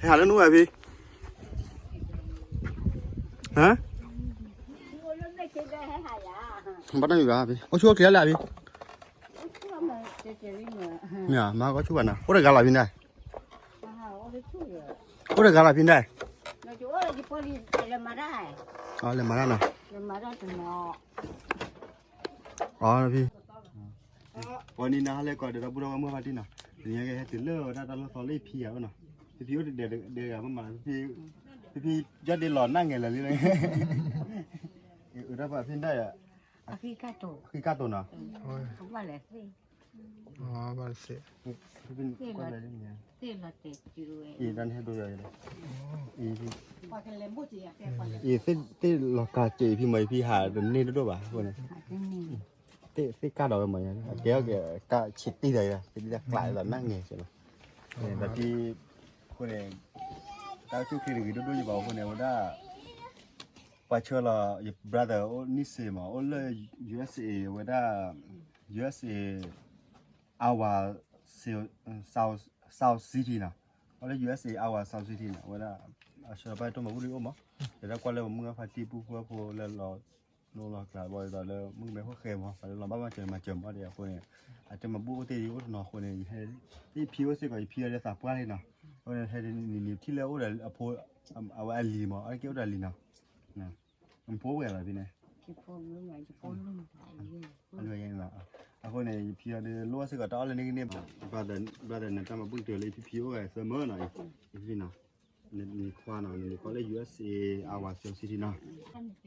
ဟးလၢနအိၣ်ဝဲဖံ, ဟါ, ဘၣ်တၢ်မံၤဘၣ်ဖံ, အိၣ်ဆူၣ်အိၣ်ချ့လၢဖံ, မ့ၢ်မၤကီၢ်ဆူၣ်ဘၣ်နၤ, အိၣ်တဂၤလီၤဖံန့ၣ်, အိၣ်တဂၤလီၤဖံန့ၣ်, လဲၤမၤတၢ်နီၤ, လဲၤမၤတၢ်တနီၤ, အီဖံ ပှၤနံၤနၤဟါလၢကီးဒီး ဒီပုၢ်ဒီဝဲၢ်မုၣ်ဖါတံၢ်နီၤ, နကဟဲတုၤလၢဝဲဒၣ်တၢ်လီၢ်သီလၢဖံဧါနီၤ, ဖံဖံအိၣ်တဒဲးဒဲးဂၤမးမး, ဖံဖံယီၢ်ဒ့လီၤနၢ်ငဲၤလၢာ်လံ, အုးတၢ်ပာ်ဖံဒၣ်ယၤ, အဃံကၢ်တိၤနီၤ, ဘၣ်လဲၣ်သ့ၣ်, သ့ၣ်လီၤတဲာ်စုဝဲ, အံၤ သ့ၣ်လီၤကၤစဲးဖံမး ဖံဟးတန့ၢ်တဒိၣ်ဘၣ်အဃိန့ၣ်, သ့ၣ်ကၢ်ဒီးဝဲမး, အကဲကဲကၢ်ဆံးတံၢ်ဒီးယၤ သ့ၣ်တံၢ်တၢ်ကျးလီၤနၢ်ငဲၤစဲးလီၤ, ဒီးဖံ, အဃိန့ၣ်, တၢ်အိၣ်ဆူၣ်အိၣ်ချ့တဂ့ၤဒိၣ်ဒိၣ်ယဘၣ်အဃိန့ၣ် အဝဲဒၣ် ပှၤဆှၢလီၤ ယ brother အိၣ်န့ၣ်စ့မး အိၣ်လၢ USA ဝဲဒၣ် USA Iowa City နီၤ, အိၣ်လၢ USA Iowa City နီၤ, အဝဲဒၣ် အဆှၢလီၤဘၣ်တၢ်မၤဘူၣ်လံအိၣ်မး, ဒီးတၢ်ကွၢ်လၢပမုၢ်ဂၢ်ဖါတံၢ်ပူၤဖုအဖိလၢလီၤ လိလီၤကျးဘၣ်ဒ်သိးလၢမုၢ်မဲာ်ခိၣ်ဃဲမး ပှၤလၢလီၤဘၣ်မၤစၢၤမၤစၢၤမးဒီးအဃိန့ၣ်, အတၢ်မၤဘူၣ်အိၣ်တ့ၢ်ဒံးအိၣ်တနီၤအဃိန့ၣ်, ယဖံအိၣ်စ့ၢ်ကီး ယဖံအီၤဒီးသးပှၢ်လံနီၤ, အဃိန့ၣ်ဟဲဒ်နံၤနံၤထံၣ်လၢအိၣ်ဒီးအဖိ, အဝဲအလံၤမး အကဲအိၣ်ဒီးအလံၤနီၤ, နဖိဝဲဘၣ်ဖံန့ၣ် အဃိန့ၣ် ယဖံအီၤဒီးလိၣ်ဘၣ်စ့ၢ်ကီးတၢ်အီၣ်လၢန့ၣ်ကန့ၢ်ဘၣ်, brother နတၢ်မၤဘူၣ်တ့ၢ်လၢယဖံဖံအိၣ်ဂၤသၢမၢနီၤ, ယဖံနီၤ, နခွါနီၤ နခွါလၢ USA Iowa City နီၤ ဖံဘါနီၤ,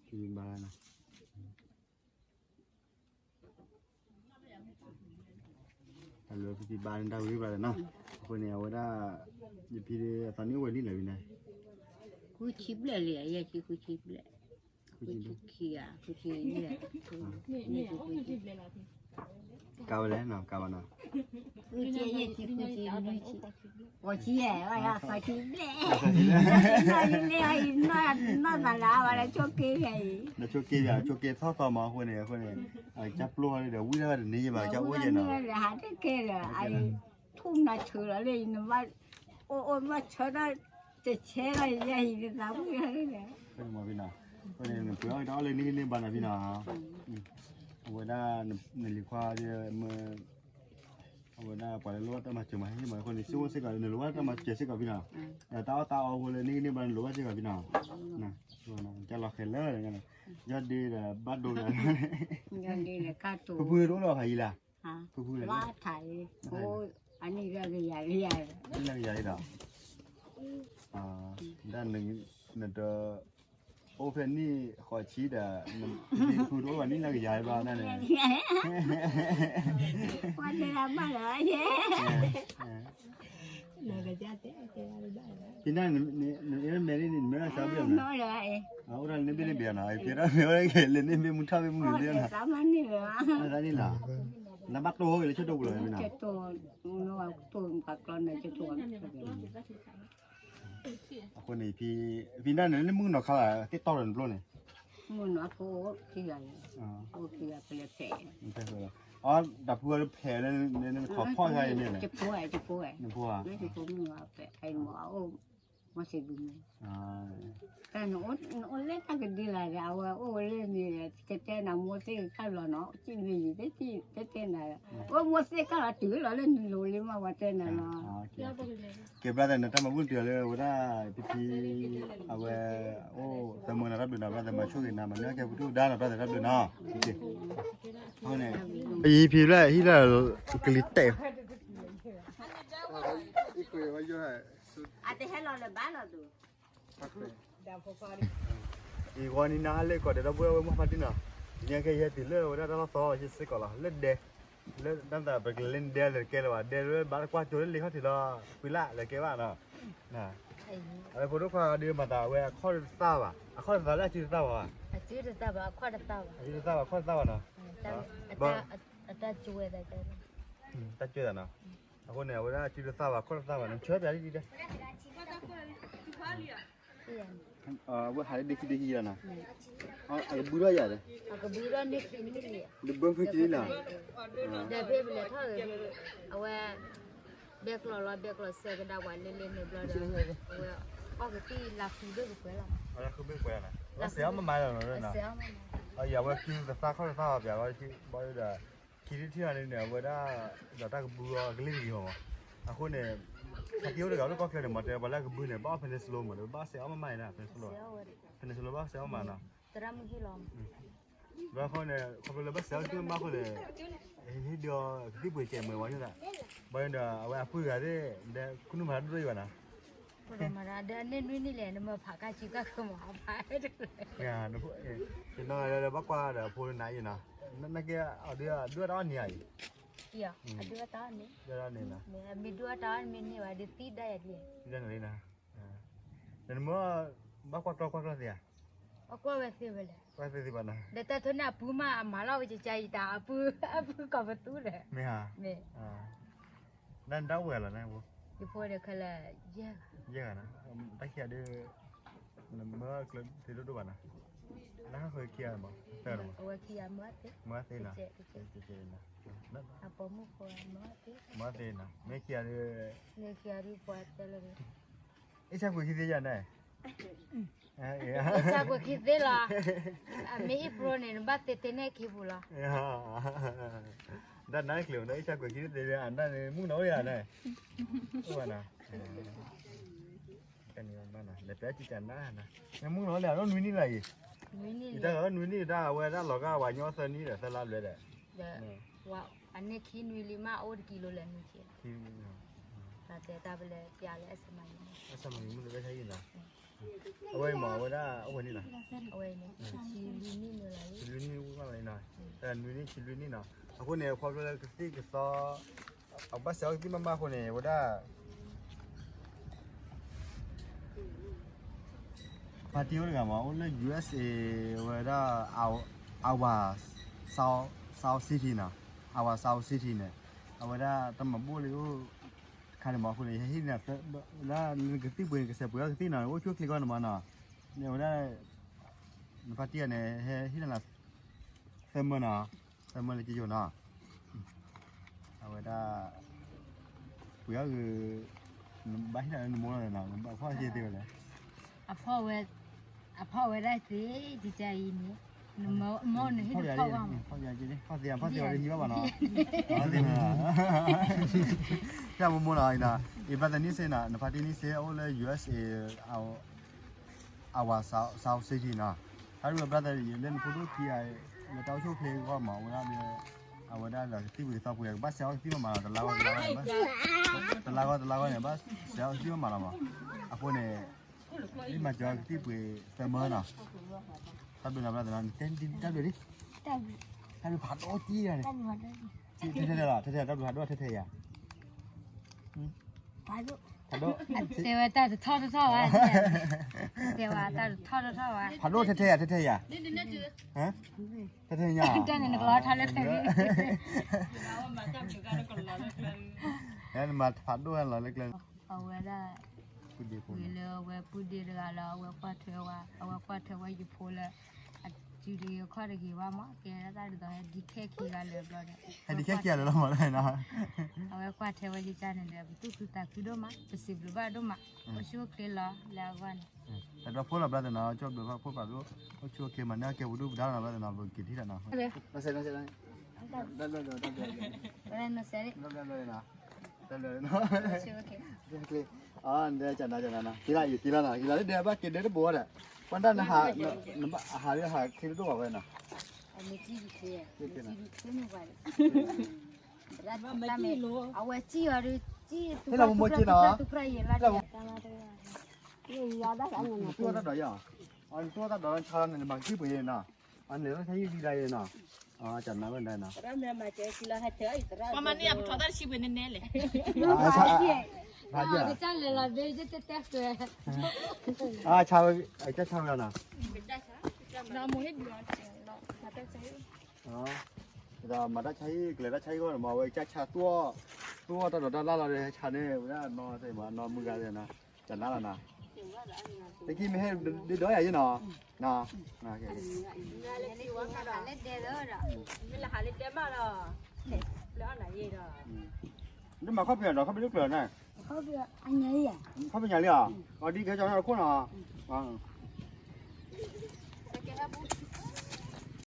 တၢ်လၢဖံဖံဘါန့ၣ်တၢ်ဝံၤဘၣ်နီၤ, အဃိန့ၣ် အဝဲဒၣ် ယဖံဒီးအသးနံၣ်အိၣ်ဝဲလံလၢဝံၤန့ၣ်, ဃုဆံဘျဲၣ်လံ ယဲၢ်ဆံဃုဆံဘျဲၣ်, ဃုဆံခံဧါ ဃုဆံယဲၢ်, ကါဝဲလဲၣ်နီၤ ကါဘၣ်နီၤ ဃုဆံယဲၢ်ဆံဃုဆံလွံၢ်ဆံ, ဃိးဆံယဲၢ် ဃိးဆံဘျဲၣ်, ယန့ၢ်အီၤယနီၢ်သးလၢအဝဲလၢဆိက့ယၤအံၤ, လၢဆိက့ယၤ ဆိက့ထီၣ်သီမးအဃိန့ၣ် အဃိန့ၣ်, ကၢ်ပျိၢ်ဟီဒီးဝံၣ်ဒၣ်ဘၣ်တန့ၢ်ယဘၣ် ကၢ်အိၣ်ယဲနီၤ, ဟးတကဲဒီး အံၤ ထူၣ်နၤဆၢလီၤလၢ နဘၣ်အိၣ်အိၣ်ဘၣ်ဆၢထၢၣ် တဆဲးလီၤယဲအံၤ နသးဝံၣ်လီၤလၢ, အဃိန့ၣ် နပှ့ၤအီၣ်တၢ်အီၣ်လၢန့ၣ်ကန့ၢ်ဘၣ်နီၤဖံနီၤ, အဝဲဒၣ် နလံၤခွါဒီး အဝဲဒၣ်ပှၤလၢလိၣ်ဘၣ်တၢ်မၤစၢၤမၤဟ့ၣ်မးအဃိန့ၣ် ဆိကမိၣ်စ့ၢ်ကီး နလိၣ်ဘၣ်တၢ်မၤစၢၤစ့ၢ်ကီးဖံနီၤ, တၢ်အီၣ်တၢ်အီအဃိလၢန့ၣ်ကန့ၢ်ဘၣ် နလိၣ်ဘၣ်စ့ၢ်ကီးဖံနီၤ, ကလီၤဃဲၤလၢ, ယီၢ်ဒ့ဒီးဘၣ်ဒိလၢ, ဖုဖုတအိၣ်လၢဖးယံၤလၢ်, ဖုဖုလၢ, အနံၣ်လၢကယၤလံ, နံၣ်လၢကယၤလံဒီး, ဒ်နတအိၣ်ဖဲနံၣ်ဃိးဆံဒီး, ဖုဖုတအိၣ်ဘၣ်နံၣ်လၢကယၤလံဘၣ်န့ၣ်, ပှၤတဲဒၣ်ဘၣ်လီၤယဲ, ဖံန့ၣ်, နအဲၣ်မဲာ်န့ၣ် နမ့ၢ်အီၣ်စၢ်ဘ့ၣ်နီၤ, အိၣ်ဒၣ်လၢန့ၣ်ဘ့ၣ်န့ၣ်ဘ့ၣ်နီၤ, ကဲထီၣ်မ့ၢ်အိၣ်က့ၤလၢန့ၣ်ဘ့ၣ်မူထီၣ်ဘ့ၣ်မူန့ၣ်ဘ့ၣ်နီၤ, နဘၣ်တိၢ်ဃီက့ၤလၢဆိတိာ်ပူၤလီၤ, အဃိန့ၣ် ဖံန့ၣ် နမုၣ်ကနီၤခါလၢ် သ့ၣ်တီၢ်ဒီးနဘျီန့ၣ်, မုၣ်ကနီၤဖိခံဂၤအံၤ, ဖိခံဂၤပလဲၤဖဲး, အတၢ်ဖုအီၤတဖဲးလၢနထီၣ်ဖီၣ်ခါအံၤန့ၣ်, ယဖိဧါ, ယဖိဧါ, ယဖိမုၣ်ဖဲး, အအိၣ်, မ့ၢ်စ့ၢ်ဘုမုၣ်, တၢ်နအိၣ်လဲၣ်တၢ်ကဒုလၢ်ဒီး အဝဲအိၣ်ဝဲလၢန့ၣ်, ကတဲနၤမိၢ်သ့ၣ်ကၢ်လီၤနီၤ, က့ၣ်မ့ၢ်ယံၤသ့ၣ်, တဲတဲနၤ, အိၣ်မိၢ်သ့ၣ်ကၢ်လီၤတုၤလီၤလၢနလိၤလံမး ဝဲတဲနၤနီၤ ကဲ brother နတၢ်မၤဘူၣ်တုၤလၢဝဲဒၣ် ဖံဖံ, အဝဲ, အိၣ်သၢမၢနၤတၢ်ဘျုးနီၤ brother မၤဆိၣ်ဂ့ၤနၤ မၤန့ၢ်ကဲပတူၢ်ဒါနီၤ brother တၢ်ဘျုးနီၤ, အံၤဖံဖျၢၣ်ဟံၣ်လၢ, ကလံၤတဲာ်, အတဟဲလီၤလၢၤဘၣ်လီၤသူ အံၤ ဂီၤနံၤနၤဟါလၢကီးဒီး ဒီပုၢ်ဝဲၢ်မုၣ်ဖါတံၢ်နီၤ, ညါကဲယဟဲတုၤလၢဝဲဒၣ်တၢ်လီၢ်သီ ယစ့ၢ်ကီးလီၤ လၢဒဲ, လၢတၢ်သးပကလဲၤလၢဒဲလၢကဲလၢၤဘၣ် ဒဲလၢဘၣ်တကွၢ်ကၠိလၢလ့ခီၣ်ထံးလီၤ ကွံာ်လၢ်လၢကဲဘၣ်နီၤ, အဝဲဖိဒိၣ်ခွါဒီးမၤသးဝဲအခီၣ်တသၣ်ဘၣ် အခီၣ်တသၣ်လၢအစုတသၣ်ဘၣ်ဘၣ်, အစုတသၣ်ဘၣ် အခီၣ်တသၣ်ဘၣ်နီၤ, တၢ်ကွဲးသးနီၤ, အဃိန့ၣ် အဝဲဒၣ်အစုတသၣ်ဘၣ် အခီၣ်တသၣ်ဘၣ် နဆၢပၠးဒ်ဒ် အဝဲဟးလၢဒ့ခံဒ့ခံလီၤနီၤ, အကဘုထီၣ်ယၤဒီး, ဒဘၢမုၢ်ကလံလီၤ, ဒီးဖဲပလဲၤထီၣ်ဂ့ၤ, အဝဲ, ဘဲကျီၢ်လီၤ ဘဲကျီၢ်စဲကဒါပှၤလၢလၢန့ၣ်ဘျီဒီး အဝဲအီၣ်ကသံၣ်လၢခုဘ့ၣ်ကပှဲၤလီၤ. လၢခုဘ့ၣ်ကပှဲၤလီၤ, လၢစဲးအီၣ်မးမးလီၤနီၤ, အဝဲကုသသၣ်ခီၣ်သၣ်အီၤပျးဘီဒီး ခံထံၣ်ထံၣ်အီၤန့ၣ် အဝဲဒၣ် ဒီးတၢ်ကဘုအီၤကလ့ၢ်တဂ့ၤမး, အဃိန့ၣ် ဟဲက့ၤအိၣ်တဂၤလၢကီၢ်ချၢန့ၣ် မ့ၢ်တဲပှၤလၢအကဘုန့ၣ် ဘၣ်အီၣ် Panasoloo မး ဒီးဘၣ်စဲးအီၣ်မးမးနီၤ, Panasoloo ဘၣ်စဲးအီၣ်မးနီၤ ဘၣ်ဃီန့ၣ် ခီဖျိလၢဘၣ်စဲးအီၣ်ကသံၣ်မးမးအဃိန့ၣ် ဟ့ၣ်ဒုးအီၤကသံၣ်ပှ့ၤကဲးမုာ်ဝဲန့ၣ်, ဘၣ်ဒီးအဝဲအပုၢ်ဂၤသ့ၣ် ဒီးခူၣ်နူာ်မၤတၢ်ဒိၣ်ဒိၣ်ယံၤဘၣ်နီၤ, ဒီးအန့ၢ်နွံနံၣ်လဲၣ် နမ့ၢ်ဖးကါစုကါခၢမး အဖး နကဲအီၤဒုးအီၣ်တၢ်အီၣ်န့ၢ်ဧါအံၤ, အဒုးအီၣ်တၢ်အီၣ်န့ၢ်, မ့ၢ်ဒုးအီၣ်တၢ်အီၣ်န့ၢ်မ့ၢ်န့ၢ်ဘၣ် ဒုးသံဒၣ်ယၤဒ်လဲၣ်, နမ့ၢ် ဘၣ်ကွၢ်ကျီၢ်ကွၢ်ကျီၢ်သ့ဧါ, ကွၢ်ဝဲသ့ဝဲလဲၣ်, ကွၢ်သ့သ့ဘၣ်နီၤ, ဒီးတၢ်ထီန့ၣ်အပုၢ်မးအမၤလီၤဝဲကကါအံၤတၢ်အပုၢ် အပုၢ်ကီၢ်ပသူဒီး, မ့ၢ်ဧါ, နဒၣ်ဝဲလီၤန့ၣ်, ယဖိဒီးခဲလၢာ် ယဲၢ်ဂၤ, တၢ်ခံဂၤဒုး နမ့ၢ်ကျၢၤသ့ဒိၣ်ဒိၣ်ဘၣ်နီၤ, နဟးဃုခံဂၤမး, အဝဲခံဂၤမ့ၢ်သ့, မ့ၢ်သ့နီၤ, အပိာ်မုၣ်ဖိမ့ၢ်သ့, မ့ၢ်ခံဂၤဒုး, မ့ၢ်ခံဂၤဒုးပှၤတဲလၢ အ့ၣ်ဆၣ်ကွံာ်ခံသ့ယၤန့ၣ်, အ့ၣ်ဆၣ်ကွံာ်ခံသ့လီၤ, အမ့ၢ်အ့ၣ်ပရိန့ၣ် နဘၣ်သ့သ့န့ၣ်ခံပူၤလီၤ, ဒၣ်နါကျိၤဒီး အ့ၣ်ဆၣ်ကွံာ်ခံသ့ အဒၣ်န့ၣ်မုၣ်နီၤအိၣ်ယၤန့ၣ်, အိၣ်ဘၣ်နီၤ, လဲၤပျဲကကနါ, မုၣ်နီၤအိၣ်လၢအနွံနံၣ်လၢအံၤ, ယတၢ်ဂၤနွံနံၣ်ဒၣ်အဝဲဒၣ်လီၤဂာ်ဝဲညီသၢနံၣ်ဒီးသၢလါဘျဲၣ်ဒီး, အန့ၢ်ခံနွံလံမး အိၣ်တကံလိၤလၢနွံဆံ, တၢ်တဲတၢ်ပလဲၤပျဲလၢအစမံ, အစမံမုၣ်လၢဝဲဆါယံၤနီၤ, အဝဲအံၤမး အဝဲဒၣ်အိၣ်ဝဲန့ၣ်နီၤ, အဝဲအံၤန့ၣ် ဆံလွံၢ်နံၣ်မ့ၢ်လၢ, ဆံလွံၢ်နံၣ်ဝံၤမးလီၤနီၤ, နွံနံၣ်ဆံလွံၢ်နံၣ်နီၤ, အဃိန့ၣ် ခီဖျိလၢကသံၣ်ကသီ အဘၣ်စဲးအီၣ်ကသံၣ်မးမးအဃိန့ၣ် အဝဲဒၣ် ဖါတံၢ်အိၣ်တဂၤမး အိၣ်လၢ ယူၣ်အ့းအ့း အဝဲဒၣ် Iowa City နီၤ, Iowa City န့ၣ် အဝဲဒၣ်တၢ်မၤဘူၣ်လၢအိၣ်တခါန့ၣ်မးအဃိန့ၣ် ယဟဲဟ့ၣ်နၤ လၢနကသံၣ်ပှ့ၤ ကစဲးပှ့ၤအီၣ်ကသံၣ်နီၤ အိၣ်ဆူၣ်အိၣ်ချ့ကီးန့ၣ်မးနီၤ, အဝဲဒၣ် နဖါတံၢ်န့ၣ် ဟဲဟ့ၣ်နၤ သၢမၢနီၤ, သၢမၢလၢကယိာ်နီၤ, အဝဲဒၣ် ပှ့ၤအီၣ်ဂ့ၤ နဘၣ်ဟ့ၣ်နၤလၢနမိၢ်လီၤနီၤ, နဘၣ်ဖီၣ်က့ၤသ့ဝဲလဲၣ်, အဖီၣ်ဝဲဒၣ်သ့ ကကါအံၤန့ၣ်, နမိၢ်နဟ့ၣ်နဖီၣ်ဝဲ, ဖီၣ်သ့ ဖီၣ်သ့ဝဲတဟံးဘၣ်ဘၣ်နီၤ, ဖျၢၣ်မိၢ်မိၢ်နီၤ, အံၤနီၤ, အံၤ brother န့ၣ်စ့နီၤ, နဖါတံၢ်န့ၣ်စ့ အိၣ်လၢ ယူၣ်အ့းအ့း Iowa City နီၤ, ဟဲဒုး brother ယလၢနဖိဒိၣ်ခံဂၤ လၢတၢ်အိၣ်ဆူၣ်အိၣ်ချ့အဂီၢ်မး အဝဲဒၣ်ဒီး အဝဲဒၣ်ဒီးကသံၣ်ပှ့ၤကသီပှ့ၤ ကဘၣ်စဲးအီၣ်ကသံၣ်မးမးနီၤ, တလါဂီၢ်တလါဂီၢ်န့ၣ်, တလါဂီၢ်တလါဂီၢ်န့ၣ် ဘၣ်စဲးအီၣ်ကသံၣ်မးမးလီၤမး, အဃိန့ၣ် ဒ်မၤစၢၤကသံၣ်ပှ့ၤသၢမၢနီၤ, တၢ်ဘျုးနီၤ brother နီၤ, တၢ်ဘျုးဒ် တၢ်ဘျုးဖးဒိၣ်ကံဂၤန့ၣ်, ထဲထဲလီၤ ထဲထဲ တၢ်ဘျုးဖးဒိၣ်ထဲထဲယၤ ဖးဒိၣ်, တဲဝဲတၢ်တထီၣ်တထီၣ်ဘၣ်, တဲဝဲတၢ်တထီၣ်တထီၣ်ဘၣ်, ဖးဒိၣ်ထဲထဲယၤ ထဲထဲယၤ, ထဲထဲညါ, တၢ်န့ၣ်နကလီထီၣ်လၢကျဲ, နမၤဖးဒိၣ်လီၤလၢကျဲ, အဝဲဒၣ် ဝံၤလၢအဝဲပုၢ်ဒ့တဂၤလၢ အဝဲကွၢ်ထွဲဝဲ အဝဲကွၢ်ထွဲဝဲယဖိလၢ အစုတဂ့ၤအခီၣ်တဂ့ၤဘၣ်မး ကဲဒၣ်တၢ်ဒ်သိးဟဲဒံခဲခံဂၤလၢာ်ဘျီဒီး, ဟဲဒံခဲခံဂၤလၢာ်လီၤမးလၢနီၤ, အဝဲကွၢ်ထွဲဝဲယကါန့ၣ်ဒီး ပသူၣ်ခုသးခုဒိၣ်မး ပစံးဘျုးဘၣ်ဒိၣ်မး, အိၣ်ဆူၣ်အိၣ်ချ့လီၤလၢအဂီၢ်န့ၣ်, တဘျီဖိလီၤ brother နီၤ, ကၠီဘျုးဖးဖိပာ်ဒိၣ်, အိၣ်ဆူၣ်အိၣ်ချ့မး န့ၣ်ကဲပဒုၣ်ပဒါနီၤ brother နီၤ, ပက့ၤထံၣ်လီၤနီၤ, တၢ်ဘျုး အီ နကနၤကနၤနီၤ က့ၤလီၤ ယက့ၤလီၤနီၤ ယက့ၤလီၤလၢဒဲးဘၣ်က့ၤဒဲးတဘိဒီး ပှၤဒၣ်နဟး နဘၣ်ဟးလၢဟးချ့တဒိၣ်ဘၣ်ဝဲနီၤ အဝဲစံၣ်အီၤဒီး စံၣ် ဟဲလီၤမိၢ်မိၢ်က့ၤနီၤ နတူၢ်တၢ်ဒိးယၤ နတူၢ်တၢ်ဒိးဆါလီၤန့ၣ် နမၤကသံၣ်ပှ့ၤနီၤ အီ နလဲၤလီၤဆါဟံၣ်ဒံးဒၣ်အံၤနီၤ အီ ကနၤဝဲဒၣ်နီၤ ပှၤမၤန့ၢ်အပထီၣ်တၢ်တဆံပှ့ၤနည်းနည်းလဲၣ် ဆါ ကစၢ်လဲၤလီၤဘဲ ယတဲတဲဃဲ အီ ဆါဝဲ အကစၢ်ဆါဝဲနီၤ ဒီးမၤတၢ်ဆါဟံၣ် ကလဲၤတၢ်ဆါဟံၣ်ဂီၢ်န့ၣ် မ့ၢ်ဝဲကစၢ်ဆါ သူၣ်အီၣ်တၢ်ဒိးတၢ်လၢ်လီၤဒီး ဆါန့ၢ်ဝဲဒၣ်နီၤ သ့ၣ်မးနီၤ မုၢ်ဂၤသ့ၣ်နီၤ ကနၤလီၤနီၤ တကံၢ်မ့ၢ်ဟဲဒ်ဒီးယၤယဲနီၤ နီၤ လၢဒဲးဒီး လၢအီၣ်နၤယဲဒီး နမၤခီၣ်ဖံးအီၤဒီး ခီၣ်ဖံးတကျၢၤန့ၣ်, ခီၣ်ဖံးညၣ်လံဧါ, အဒ်ကဲကၠီနီၢ်ခိၣ်နီၤ,